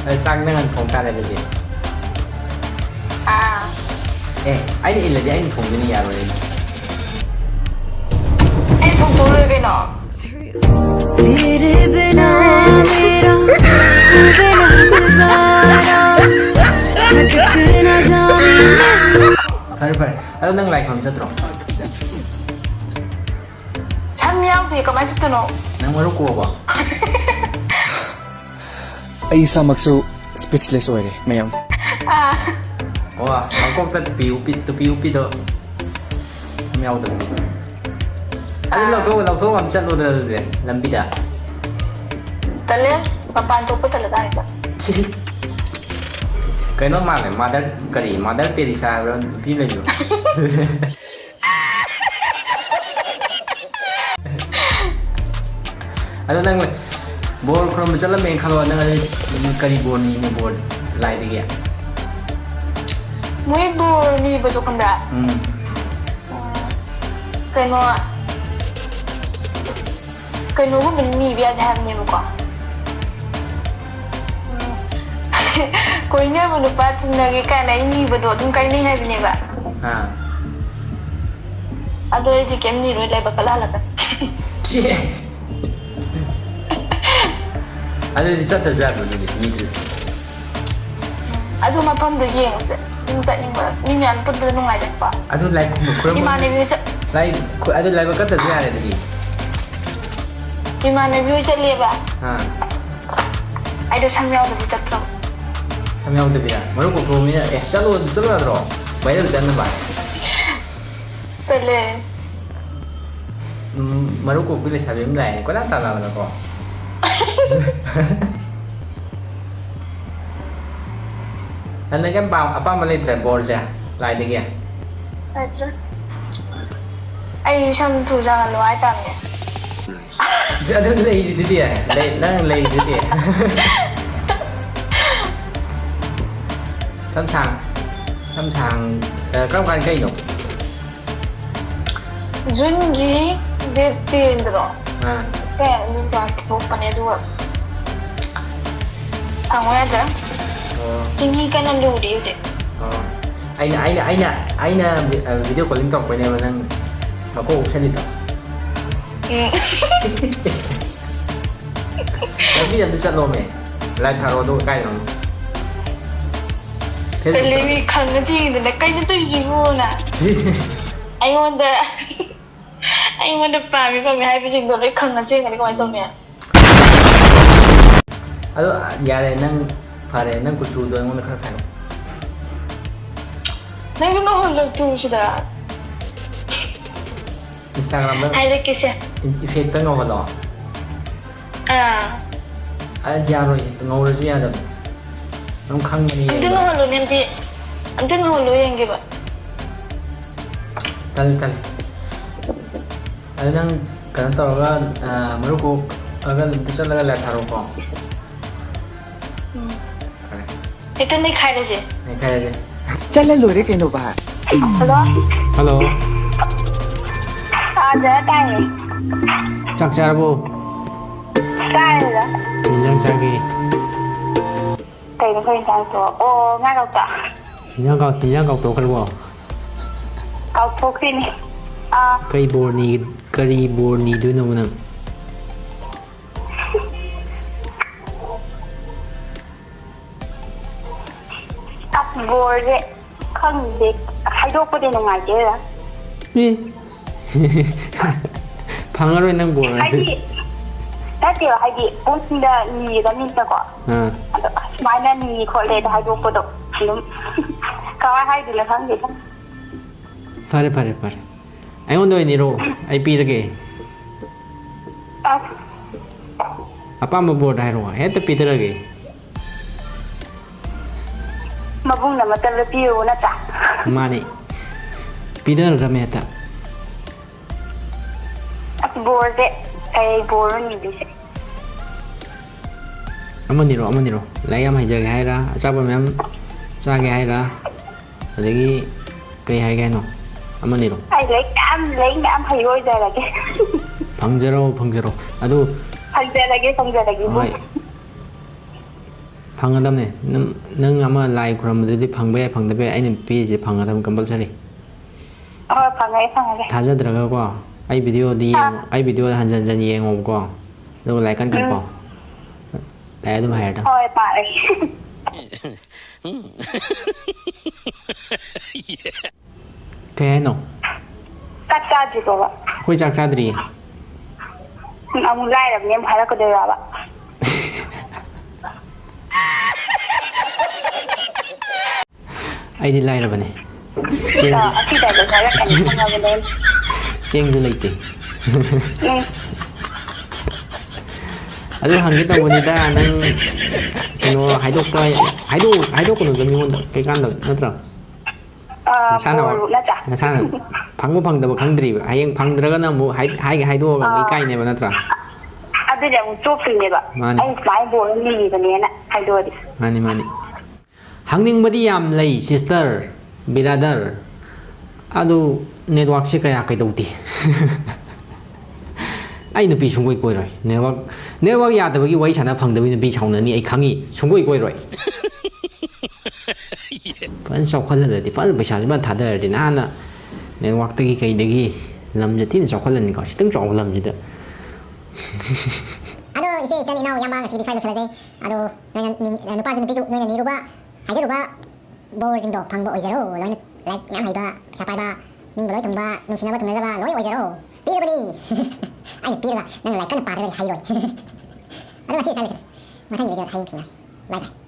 ꯑꯩ ꯆꯥꯛ ꯅꯪ ꯊꯣꯡ ꯇꯥꯔꯦ ꯑꯗꯨꯗꯤ꯫ ꯑꯥ꯫ ꯑꯦ, ꯑꯩꯅ ꯏꯜꯂꯗꯤ ꯑꯩꯅ ꯊꯣꯡꯗꯣꯏꯅꯤ, ꯌꯥꯔꯣꯏ꯫ ꯑꯩ ꯊꯣꯡꯗꯣꯛ ꯂꯣꯏꯔꯦ ꯀꯩꯅꯣ꯫ तेरे बिना मेरा तू बिना गुजारा छटक न जाने। ꯐꯔꯦ ꯐꯔꯦ, ꯑꯗꯣ ꯅꯪ ꯂꯥꯏ ꯈꯨꯔꯨꯝ ꯆꯠꯇ꯭ꯔꯣ? ꯌꯥꯎꯗꯦ, ꯀꯃꯥꯏꯅ ꯆꯠꯇꯣꯏꯅꯣ? ꯅꯪ ꯃꯔꯨꯞ ꯀꯣꯛꯑꯕꯣ? ꯑꯩ ꯏꯁꯥꯃꯛꯁꯨ speechless ꯑꯣꯏꯔꯦ, ꯃꯌꯥꯝ꯫ ꯑꯥ꯫ ꯑꯣ, ꯃꯀꯣꯛꯇ ꯇꯨꯄꯤ ꯎꯞꯄꯤ, ꯇꯨꯄꯤ ꯎꯞꯄꯤꯗꯣ ꯁꯝ ꯌꯥꯎꯗꯕꯒꯤ꯫ ꯑꯗꯨ ꯑꯥ꯫ ꯂꯧꯊꯣꯛ, ꯂꯧꯊꯣꯛꯑꯒ ꯑꯃ ꯆꯠꯂꯣꯗꯅ ꯑꯗꯨꯗꯤ, ꯂꯝꯕꯤꯗ꯫ ꯇꯜꯂꯦ, ꯃꯄꯥꯟ ꯊꯣꯛꯄ ꯇꯜꯂꯦ ꯀꯥꯏꯅ꯫ ꯁꯤ꯫ ꯀꯩꯅꯣ ꯃꯥꯜꯂꯦ, mother, ꯀꯔꯤ, mother Teresa ꯍꯥꯏꯕ꯭ꯔꯥ, ꯅꯨꯄꯤ ꯂꯩꯕ꯭ꯔꯣ? ꯑꯗꯣ ꯅꯪ ꯕꯣꯔ ꯈꯨꯔꯨꯝꯕ ꯆꯠꯂꯝꯃꯦꯅ ꯈꯜꯂꯣ, ꯅꯪ ꯑꯗꯨ ꯀꯔꯤ ꯕꯣꯔ ꯅꯤꯅꯣ, ꯕꯣꯔ ꯂꯥꯏꯗꯒꯤ? ꯃꯣꯏ ꯕꯣꯔ ꯅꯤꯕꯗꯣ ꯈꯪꯕ꯭ꯔꯥ? ꯎꯝ꯫ ꯎꯝ, ꯀꯩꯅꯣ, ꯀꯩꯅꯣꯒꯨꯝꯕ ꯅꯤꯕ ꯌꯥꯗꯦ ꯍꯥꯏꯕꯅꯦꯕꯀꯣ꯫ ꯎꯝ꯫ ꯀꯣꯏꯅꯕ ꯅꯨꯄꯥ ꯊꯨꯡꯅꯒꯦ ꯀꯥꯏꯅ ꯑꯩ ꯅꯤꯕꯗꯣ ꯑꯗꯨꯝ ꯀꯥꯏꯅꯩ ꯍꯥꯏꯕꯅꯦꯕ꯫ ꯑꯥ꯫ ꯑꯗꯣ ꯑꯩꯗꯤ ꯀꯩꯝ ꯅꯤꯔꯣꯏ, ꯂꯥꯏꯕꯛ ꯀꯠꯂ ꯍꯜꯂꯛꯀꯅꯤ꯫ ꯆꯦ꯫ ꯑꯗꯨꯗꯤ ꯆꯠꯇ꯭ꯔꯁꯨ ꯌꯥꯗ꯭ꯔꯣ ꯑꯗꯨꯗꯤ, ꯅꯤꯗ꯭ꯔꯗꯤ? ꯑꯗꯨ ꯃꯐꯝꯗꯣ ꯌꯦꯡꯉꯨꯁꯦ꯫ ꯑꯗꯨꯝ ꯆꯠꯅꯤꯡꯕ꯫ ꯃꯤ ꯃꯌꯥꯝ ꯄꯨꯟꯕꯗꯣ ꯅꯨꯡꯉꯥꯏꯗꯅꯀꯣ꯫ ꯑꯗꯨ ꯂꯥꯏ ꯈꯨꯔꯨꯝꯕ, ꯈꯨꯔꯨꯝꯕ ꯏꯃꯥꯟꯅꯕꯤ ꯍꯣꯏ ꯆꯠ- ꯂꯥꯏ ꯈꯨ-, ꯑꯗꯨ ꯂꯥꯏꯕꯛ ꯀꯠꯇ꯭ꯔꯁꯨ ꯌꯥꯔꯦ ꯑꯗꯨꯗꯤ꯫ ꯏꯃꯥꯟꯅꯕꯤ ꯍꯣꯏ ꯆꯠꯂꯦꯕ꯫ ꯑꯥ꯫ ꯑꯩꯗꯣ ꯁꯝ ꯌꯥꯎꯗꯕꯤ ꯆꯠꯇ꯭ꯔꯕ꯫ ꯁꯝ ꯌꯥꯎꯗꯕꯤꯗ? ꯃꯔꯨꯞ ꯀꯧꯊꯣꯛꯑꯃꯤꯅ, ꯑꯦ, ꯆꯠꯂꯣ, ꯆꯠꯂꯣ ꯌꯥꯗ꯭ꯔꯣ? Viral ꯆꯠꯅꯕ꯫ ꯇꯜꯂꯦ꯫ ꯎꯝ, ꯃꯔꯨꯞ ꯀꯣꯛꯄꯤ ꯂꯩꯁꯥꯕꯤ ꯑꯃ ꯂꯥꯛꯑꯦꯅꯦ, ꯀꯣꯏꯇꯥꯟ ꯇꯥꯟꯅꯕꯗꯀꯣ꯫ ꯑꯗꯨꯅ ꯀꯩꯝ ꯄꯥꯝ-, ꯑꯄꯥꯝꯕ ꯂꯩꯇ꯭ꯔꯦ ꯕꯣꯔꯁꯦ ꯂꯥꯏꯗꯒꯤ? ꯂꯩꯇ꯭ꯔꯦ꯫ ꯑꯩ ꯁꯝ ꯊꯨꯖꯍꯜꯂꯣ ꯍꯥꯏꯇꯥꯕꯅꯦ꯫ ꯑꯗꯨ ꯂꯩꯔꯤꯗꯨꯗꯤ, ꯂꯩ-, ꯅꯪ ꯂꯩꯔꯤꯗꯨꯗꯤ꯫ ꯁꯝ ꯁꯥꯡ-, ꯁꯝ ꯁꯥꯡ-, ꯑ, ꯀꯔꯝ ꯀꯥꯟ ꯀꯩꯅꯣ? ꯖꯨꯟꯒꯤ date ten ꯗꯔꯣ? ꯑꯥ꯫ ꯀꯩ ꯑꯗꯨꯝ ꯄꯥꯟꯊꯣꯛꯄꯅꯦ, ꯑꯗꯨꯒ ꯁꯪꯉꯨ ꯌꯥꯗ꯭ꯔꯦ꯫ ꯑꯣ꯫ ꯆꯤꯡꯍꯤ ꯀꯟꯅ ꯂꯨꯔꯤ ꯍꯧꯖꯤꯛ꯫ ꯑꯣ꯫ ꯑꯩꯅ, ꯑꯩꯅ, ꯑꯩꯅ, ꯑꯩꯅ, ꯑ, video calling ꯇꯧꯔꯛꯄꯩꯅꯦꯕ ꯅꯪ ꯃꯀꯣꯛ ꯎꯞꯁꯜꯂꯤꯗꯣ꯫ ꯎꯝ꯫ ꯂꯝꯕꯤꯗ ꯑꯝꯇ ꯆꯠꯂꯣꯃꯦ꯫ Live ꯊꯥꯔꯣ, ꯑꯗꯨꯒ ꯀꯥꯏꯗꯅꯣ? Facebook ꯇ꯫ ꯇꯜꯂꯦ, ꯃꯤ ꯈꯪꯉ ꯆꯦꯡꯉꯤꯗꯅ, "ꯀꯩꯅꯣ ꯇꯧꯔꯤꯁꯤꯕꯣꯅ?" ꯑꯩꯉꯣꯟꯗ ꯑꯩꯉꯣꯟꯗ ꯄꯥꯝꯃꯤ ꯄꯥꯝꯃꯤ ꯍꯥꯏꯕꯁꯤꯡꯗꯣ ꯂꯣꯏ ꯈꯪꯉ ꯆꯦꯟꯒ꯭ꯔꯗꯤ ꯀꯃꯥꯏꯅ ꯇꯧꯅꯤ? ꯑꯗꯣ ꯌꯥꯔꯦ, ꯅꯪ ꯐꯔꯦ, ꯅꯪ ꯀꯨꯆꯨꯗꯣ ꯑꯩꯉꯣꯟꯗ ꯈꯔ ꯈꯥꯏꯔꯛꯑꯣ꯫ ꯅꯪꯁꯨ ꯉꯧꯍꯜꯂꯣ ꯇꯨ ꯁꯤꯗ꯫ Instagram-ꯗ ꯍꯥꯏꯔꯛꯀꯦꯁꯦ꯫ ꯏ-, effect-ꯇ ꯉꯧꯍꯜꯂꯣ꯫ ꯑꯥ꯫ ꯑꯁ, ꯌꯥꯔꯣꯏ, ꯉꯧꯔꯁꯨ ꯌꯥꯗꯕꯅꯤ꯫ ꯑꯗꯨꯝ ꯈꯪꯒꯅꯤ ꯑꯝꯇ ꯌꯦꯡꯕ꯫ ꯉꯧꯍꯜꯂꯣꯅꯦ, ꯑꯝꯇ, ꯑꯝꯇ ꯉꯧꯍꯜꯂꯣ ꯌꯦꯡꯒꯦꯕ꯫ ꯇꯜꯂꯤ, ꯇꯜꯂꯤ꯫ ꯑꯗꯨ ꯅꯪ ꯀꯩꯅꯣ ꯇꯧꯔꯒ, ꯑ, ꯃꯔꯨꯞ ꯀꯣꯛꯑꯒ ꯑꯝꯇ ꯆꯠꯂꯒ live ꯊꯥꯔꯛꯑꯣꯀꯣ꯫ ꯎꯝ꯫ ꯐꯔꯦ꯫ ꯍꯦꯛꯇ ꯅꯩꯈꯥꯏꯔꯁꯦ꯫ ꯅꯩꯈꯥꯏꯔꯁꯦ꯫ ꯆꯠꯂ ꯂꯣꯏꯔꯦ ꯀꯩꯅꯣ ꯚꯥꯏ꯫ ꯍꯜꯂꯣ꯫ ꯍꯜꯂꯣ꯫ ꯑꯥ, ꯗꯗꯥ ꯇꯥꯏꯌꯦ꯫ ꯆꯥꯛ ꯆꯥꯔꯕꯣ? ꯆꯥꯔꯦꯗ꯫ ꯀꯩ ꯏꯟꯖꯥꯡ ꯆꯥꯒꯦ? ꯀꯩꯅꯣ ꯑꯩꯈꯣꯏ ꯏꯟꯖꯥꯡꯗꯣ? ꯑꯣ, ꯉꯥ ꯀꯧꯇꯥ꯫ ꯏꯟꯖꯥꯡ ꯀꯥꯎ-, ꯏꯟꯖꯥꯡ ꯀꯥꯎꯊꯣꯛꯈ꯭ꯔꯕꯣ? ꯀꯥꯎꯊꯣꯛꯈ꯭ꯔꯤꯅꯦ꯫ ꯑꯥ꯫ ꯀꯩ ꯕꯣꯔ ꯅꯤ-, ꯀꯔꯤ ꯕꯣꯔ ꯅꯤꯗꯣꯏꯅꯣꯕ ꯅꯪ? ꯑꯁ, ꯕꯣꯔꯁꯦ ꯈꯪꯗꯦ, ꯍꯥꯏꯗꯣꯛꯄꯗꯤ ꯅꯨꯡꯉꯥꯏꯇꯦꯗ꯫ ꯑꯦ꯫ ꯐꯪꯉꯔꯣꯏ ꯅꯪ ꯕꯣꯔ꯫ ꯍꯥꯏꯗꯤ, ꯅꯠꯇꯦꯕ, ꯍꯥꯏꯗꯤ, ꯄꯣꯠꯁꯤꯡꯗ ꯅꯤꯒꯗꯕꯅꯤꯅꯀꯣ꯫ ꯑꯥ꯫ ꯑꯗꯣ, ꯑꯁ, ꯁꯨꯃꯥꯏꯅ ꯅꯤ ꯈꯣꯠꯂꯦꯗ ꯍꯥꯏꯗꯣꯛꯄꯗꯣ ꯑꯗꯨꯝ ꯀꯃꯥꯏ ꯍꯥꯏꯗꯣꯏꯅꯣ ꯈꯪꯗꯦꯗ꯫ ꯐꯔꯦ, ꯐꯔꯦ, ꯐꯔꯦ꯫ ꯑꯩꯉꯣꯟꯗ ꯑꯣꯏꯅ ꯏꯔꯣ, ꯑꯩ ꯄꯤꯔꯒꯦ꯫ ꯑꯁ꯫ ꯑꯄꯥꯝꯕ ꯕꯣꯔꯗ ꯍꯥꯏꯔꯛꯑꯣ, ꯍꯦꯛꯇ ꯄꯤꯊꯔꯒꯦ꯫ ꯃꯕꯨꯡꯅ ꯑꯃꯇ ꯂꯦꯞꯄꯤꯌꯨ ꯅꯠꯇ꯭ꯔꯥ? ꯃꯥꯅꯤ꯫ ꯄꯤꯊꯔꯗꯕꯅꯦ ꯍꯦꯛꯇ꯫ ꯑꯁ, ꯕꯣꯔꯁꯦ ꯀꯩ ꯕꯣꯔꯅꯣ ꯅꯤꯗꯣꯏꯁꯦ? ꯑꯃꯅꯤꯔꯣ, ꯑꯃꯅꯤꯔꯣ? ꯂꯥꯏꯔꯤꯛ ꯌꯥꯝ ꯍꯩꯖꯒꯦ ꯍꯥꯏꯔ, ꯑꯆꯥꯄꯣꯠ ꯃꯌꯥꯝ ꯆꯥꯒꯦ ꯍꯥꯏꯔ, ꯑꯗꯒꯤ ꯀꯩ ꯍꯥꯏꯒꯦ ꯍꯥꯏꯅꯣ? ꯑꯃꯅꯤꯔꯣ? ꯑꯩ ꯂꯥꯏꯔꯤꯛ ꯌꯥꯝ, ꯂꯥꯏꯔꯤꯛ ꯃꯌꯥꯝ ꯍꯩꯕ ꯑꯣꯏꯖꯔꯒꯦ꯫ ꯐꯪꯖꯔꯣ, ꯐꯪꯖꯔꯣ꯫ ꯑꯗꯨ ꯐꯪꯖꯔꯒꯦ, ꯐꯪꯖꯔꯒꯦ, ꯏꯕꯨꯡ꯫ ꯍꯣꯏ꯫ ꯐꯪꯒꯗꯕꯅꯦ꯫ ꯅꯪ, ꯅꯪ ꯑꯃ ꯂꯥꯏ ꯈꯨꯔꯝꯕꯗꯨꯗꯤ ꯐꯪꯕ ꯌꯥꯏ, ꯐꯪꯗꯕ ꯌꯥꯏ, ꯑꯩꯅ ꯄꯤꯔꯤꯁꯦ ꯐꯪꯒꯗꯕꯅꯤ compulsory꯫ ꯍꯣꯏ, ꯐꯪꯉꯒꯦ, ꯐꯪꯉꯒꯦ꯫ ꯊꯥꯖꯗ꯭ꯔꯒꯀꯣ, ꯑꯩ video-ꯗꯤ ꯑꯥ꯫ ꯌꯦꯡꯉꯣ, ꯑꯩ video ꯍꯟꯖꯟ ꯍꯟꯖꯟ ꯌꯦꯡꯉꯣꯕꯀꯣ, ꯑꯗꯨꯒ ꯂꯥꯏꯔꯤꯛ ꯀꯟ ꯀꯟ ꯎꯝ꯫ ꯄꯥꯎ꯫ ꯂꯥꯏꯔꯤꯛ ꯑꯗꯨꯝ ꯍꯩꯔꯗꯝꯅꯤ꯫ ꯍꯣꯏ, ꯄꯥꯔꯒꯦ꯫ ꯀꯩ ꯍꯥꯏꯅꯣ? ꯆꯥꯛ ꯆꯥꯗ꯭ꯔꯤꯕꯣꯕ? ꯑꯩꯈꯣꯏ ꯆꯥꯛ ꯆꯥꯗ꯭ꯔꯤꯌꯦ꯫ ꯎꯝ, ꯑꯃꯨꯛ ꯂꯥꯏꯔꯕꯅꯦ ꯑꯃꯨꯛ ꯍꯥꯏꯔꯛꯀꯗꯣꯏꯔꯕ? ꯑꯩꯗꯤ ꯂꯥꯏꯔꯕꯅꯦ꯫ ꯑ, ꯑꯁꯤ ꯗꯥꯏꯂꯣꯛ ꯍꯥꯏꯔꯛꯀꯅꯤ ꯈꯪꯉꯕꯅꯦ꯫ ꯆꯦꯡꯁꯨ ꯂꯩꯇꯦ꯫ ꯎꯝ. ꯑꯗꯨ ꯍꯪꯒꯦ ꯇꯧꯕꯅꯤꯗ, ꯅꯪ ꯀꯩꯅꯣ ꯍꯥꯏꯗꯣꯛꯄ, ꯍꯥꯏꯗꯣꯛ-, ꯍꯥꯏꯗꯣꯛꯀꯅꯨꯗ ꯃꯤꯉꯣꯟꯗ, ꯀꯩꯀꯥꯟꯗꯕ ꯅꯠꯇ꯭ꯔꯣ? ꯑ, ꯅꯁꯥꯅ, ꯕꯣꯔ ꯅꯠꯇ꯭ꯔꯥ? ꯅꯁꯥꯅ ꯐꯪꯕ ꯐꯪꯗꯕ ꯈꯪꯗ꯭ꯔꯤꯕ, ꯍꯌꯦꯡ ꯐꯪꯗ꯭ꯔꯒꯅ ꯑꯃꯨꯛ ꯍꯥꯏ-, ꯍꯥꯏꯒꯦ ꯍꯥꯏꯗꯣꯛꯑꯒ ꯑꯃꯨꯛ ꯑꯥ. ꯏꯀꯥꯏꯅꯦꯕ ꯅꯠꯇ꯭ꯔꯥ? ꯑꯗꯨꯗꯤ ꯑꯃꯨꯛ ꯆꯣꯞꯇꯣꯏꯅꯦꯕ꯫ ꯃꯥꯅꯤ. ꯑꯩ ꯁꯨꯃꯥꯏꯅ ꯕꯣꯔ ꯑꯃ ꯂꯤꯔꯤꯕꯅꯦꯅ ꯍꯥꯏꯗꯣꯛꯑꯗꯤ. ꯃꯥꯅꯤ, ꯃꯥꯅꯤ. ꯍꯪꯅꯤꯡꯕꯗꯤ ꯌꯥꯝ ꯂꯩ sister, brother, ꯑꯗꯨ networkꯁꯦ ꯀꯌꯥ ꯀꯩꯗꯧꯗꯦ. ꯑꯩ ꯅꯨꯄꯤ ꯁꯨꯡꯀꯣꯏ ꯀꯣꯏꯔꯣꯏ. Network, network ꯌꯥꯗꯕꯒꯤ ꯋꯥꯔꯤ ꯁꯥꯟꯅ ꯐꯪꯗꯕꯒꯤ ꯅꯨꯄꯤ ꯁꯥꯎꯅꯅꯤ, ꯑꯩ ꯈꯪꯉꯤ. ꯁꯨꯡꯀꯣꯏ ꯀꯣꯏꯔꯣꯏ. ꯐꯖꯅ ꯆꯥꯎꯈꯠꯍꯜꯂꯗꯤ, ꯐꯖꯅ ꯄꯩꯁꯥꯁꯦ ꯐꯖꯅ ꯊꯥꯗꯔꯗꯤ, ꯅꯍꯥꯟꯅ networkꯇꯒꯤ ꯀꯩꯗꯒꯤ ꯂꯝꯁꯦ ꯊꯤꯅ ꯆꯥꯎꯈꯠꯂꯅꯤꯀꯣ, ꯈꯤꯇꯪ ꯆꯥꯎꯕ ꯂꯝꯁꯤꯗ. ꯑꯗꯣ ꯏꯆꯦ ꯏꯆꯟ ꯏꯅꯥꯎ ꯏꯌꯥꯝꯕ ꯉꯁꯤꯒꯤꯗꯤ ꯁ꯭ꯋꯥꯏ ꯂꯣꯏꯁꯤꯜꯂꯁꯦ. ꯑꯗꯣ ꯅꯣꯏꯅ ꯅꯤꯡ-, ꯅꯨꯄꯥꯁꯨ ꯅꯨꯄꯤꯁꯨ ꯅꯣꯏꯅ ꯅꯤꯔꯨꯕ ꯍꯥꯏꯖꯔꯨꯕ ꯕꯣꯔꯁꯤꯡꯗꯣ ꯐꯪꯕ ꯑꯣꯏꯖꯔꯣ. ꯂꯣꯏꯅ ꯂꯥꯏꯔꯤꯛ ꯃꯌꯥꯝ ꯍꯩꯕ, ꯄꯩꯁꯥ ꯄꯥꯏꯕ, ꯅꯤꯡꯕ ꯂꯣꯏ ꯊꯨꯡꯕ, ꯅꯨꯡꯁꯤꯅꯕ ꯊꯨꯡꯅꯖꯕ ꯂꯣꯏ ꯑꯣꯏꯖꯔꯣ. ꯄꯤꯔꯕꯅꯤ. ꯑꯩꯅ ꯄꯤꯔꯒ ꯅꯪꯅ ꯂꯥꯏꯔꯤꯛ ꯀꯟꯅ ꯄꯥꯗ꯭ꯔꯒꯗꯤ ꯍꯩꯔꯣꯏ. ꯑꯗꯣ ꯉꯁꯤ ꯁ꯭ꯋꯥꯏ ꯂꯣꯏꯁꯤꯜꯂꯁꯤ. ꯃꯊꯪꯒꯤ videoꯗ ꯍꯌꯦꯡ ꯊꯦꯡꯅꯔꯁꯤ. Bye bye.